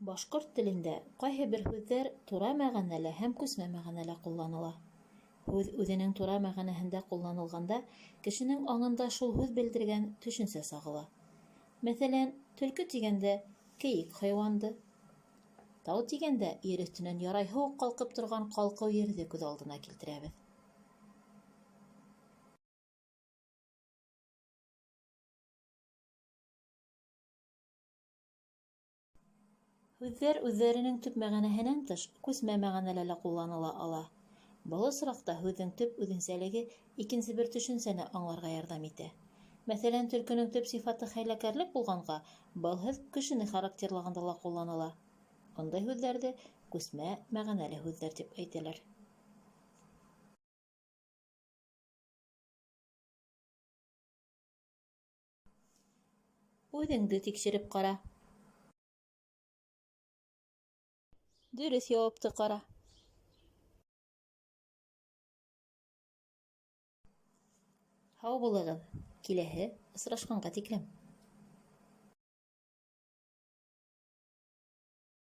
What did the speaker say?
Башҡорт телендә ҡайһы бер һүҙҙәр тура мәғәнәлә һәм күсмә мәғәнәлә ҡулланыла. Һүҙ үҙенең тура мәғәнәһендә ҡулланылғанда кешенең аңында шул һүҙ белдергән төшөнсә сағыла. Мәҫәлән, төлкө тигәндә кейек хайуанды, тау тигәндә ер өҫтөнән ярайһы уҡ ҡалҡып торған ҡалҡыу ерҙе күҙ алдына килтерәбеҙ. Һүҙҙәр үҙҙәренең төп мәғәнәһенән тыш күсмә мәғәнәлә лә ҡулланыла ала. Был осраҡта һүҙҙең төп үҙенсәлеге икенсе бер төшөнсәне аңларға ярҙам итә. Мәҫәлән, төлкөнөң төп сифаты хәйләкәрлек булғанға, был һүҙ кешене характерлағанда ла ҡулланыла. Бындай һүҙҙәрҙе күсмә мәғәнәле һүҙҙәр тип әйтәләр. Үҙеңде тикшереп ҡара. Дөрөҫ яуапты ҡара. Һау булығыҙ, киләһе осрашҡанға тиклем!